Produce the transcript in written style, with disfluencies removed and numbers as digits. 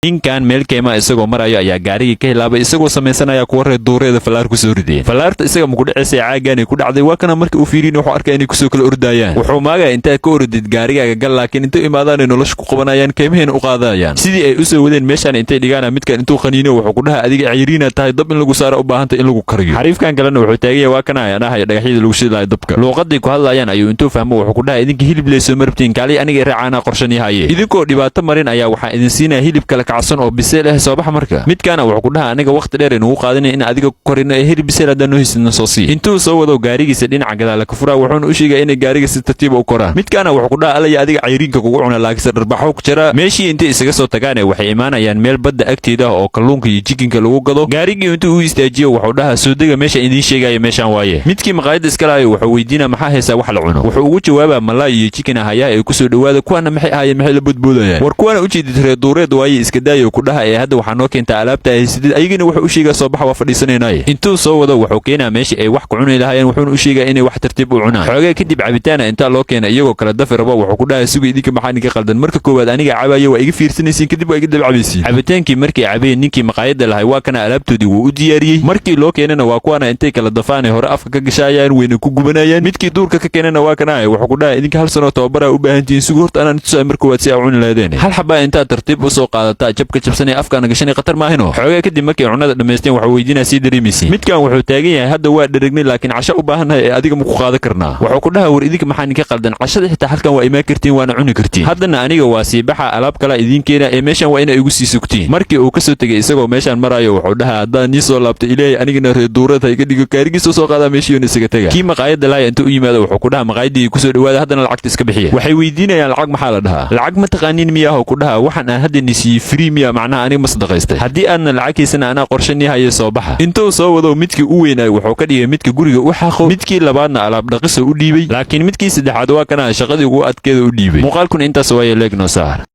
Ninkan meel keyma isagoo marayo ayaa gaarigii ka hilaabay, isagoo samaysanaya kuwa reer duureeda fallaar kusoo rideen. Fallaarta isaga maku dhacaysay, caagaanay ku dhacday. Waa kana markii uu fiirin, wuxuu arkaya inay kusoo kala ordayaan. Wuxuu maagaya intaad ka orodid gaarigaaga gal, laakiin intay imaadaan ay nolosha ku qabanayaan, keymahayna u qaadayaan. Sidii ay u soo wadeen meeshaan intay dhigaana, midkan intuu qaniino wuxuu ku dhaha: "Adiga cayriina tahay, dab in lagu saara u baahantay, in lagu kariyo." Xariifkan kalena wuxuu taagaya, waa kana anahaya dhagaxyada lagu shidi lahay dabka. Luuqadii ku hadlayaan ayuu intuu fahmo wuxuu ku dhaha: "Idinka hilib leysoo marabtiin, kaaliy aniga raacaana qorshan yahaye. Idinkoo dhibaato marin ayaa waxaa idin siinaya hilib kale kacsan oo biseel ah. Soo baxa." Marka midkaana wuxuu ku dhaha: "Aniga waqti dheer inugu qaadanaya in adiga ku korino ee hilib biseel haddaan noo haysidna soo sii." Intuu soo wado gaarigiisa dhinaca gadaala ka furaa, wuxuuna u sheegaya inay gaariga si tartiiba u koraan. Midkaana wuxuu ku dhaha: "Alaya, adiga cayriinka kugu cuna, laakiinse dharbaxo ku jira." Meeshii intay isaga soo tagaane, waxay imaanayaan meel badda agteeda ah oo kalluunka iyo jikinka lagu gado. Gaarigii intuu u istaajiyo wuxuu dhaha: "Soo dega, meesha idiin sheegaya meeshaan waaye." Midkii maqaayadda iska lahayo wuxuu weydiinaa: "Maxaa haysaa wax la cuno?" Wuxuu ugu jawaabaa: "Malaay iyo jikin ahayaha ee kusoo dhowaada." Kuwaana maxay ahaayeen? Maxay la boodboodayaan? "War kuwaana ujeedid reer duureed waaye, iska daayo," ku dhaha, "ee hadda waxaa noo keentaa alaabta haysidid." Ayagina wuxuu u sheegaa: "Soo baxa, waa fadhiisanaynaaye." Intuu soo wado wuxuu keenaa meeshii ay wax ku cuni lahaayeen, wuxuuna u sheegaa inay wax tartiib u cunaan. Xoogee kadib cabitaana intaa loo keena, iyagoo kala dafi rabo wuxuu ku dhaha: "Suga, idinka maxaa idinka qaldan? Marka koowaad aniga cabayo waa iga fiirsanaysiin, kadib waa iga daba cabaysiin." Cabitaankii markay cabeen, ninkii maqaayadda lahay waa kana alaabtoodii wuu u diyaariyey. Markii loo keenana waa kuwaana intay kala dafaanay hore afka ka gashaayaan, wayna ku gubanayaan. Midkii duurka ka keenana waa kana wuxuu ku dhahay: "Idinka hal sano tababaraa u baahan tihiin. Sugu horta anaan tusaay marka koowaad si aa cuni lahaydeen. Hal xabaa intaad tartiib u soo qaadataa, jabka jabsanay, afkaana gashanay, khatar maahino." Xoogee kadib markay cunada dhammaysteen waxuu weydiinaa: "Sii dareemaysiin?" Midkan wuxuu taagan yahay: "Hadda waa dheragnay, laakiin casho u baahannahay ee adiga ma ku qaadan karnaa?" Wuxuu ku dhaha: "War idinka maxaa idinka qaldan? Cashada xitaa halkan waa imaan kartiin, waana cuni kartiin. Haddana aniga waa sii baxa, alaab kala idiin keena ee meeshan waa inaa igu sii sugtiin." Markii uu ka soo tegay, isagoo meeshaan maraayo wuxuu dhahaa: "Haddaan nii soo laabtay, Ilaahay anigana reer duurad ha iga dhigo." Gaarigiisoo soo qaadaa, meeshiiuna isaga tega. Kii maqaayadda laaya intuu u yimaado wuxuu ku dhaha: "Maqaayaddii kusoo dhawaada, haddana lacagta iska bixiya." Waxay weydiinayaan: "Lacag maxaa la dhahaa? Lacag ma taqaaniin miyaah?" Ku dhaha: "Waxaan aan hadda nisiiyey free miya? Macnaha aniga ma sadaqaystay? Haddii aadna lacagkiisana anaa qorshe nii haya, soo baxa." Intuu soo wado midkii u weynaay wuxuu ka dhigay midka guriga u xaqo, midkii labaadna alaab dhaqiso u dhiibay, laakiin midkii saddexaad waa kana shaqadii ugu adkeeda u dhiibay. Muuqaalkuna intaas waaye, leegno saar.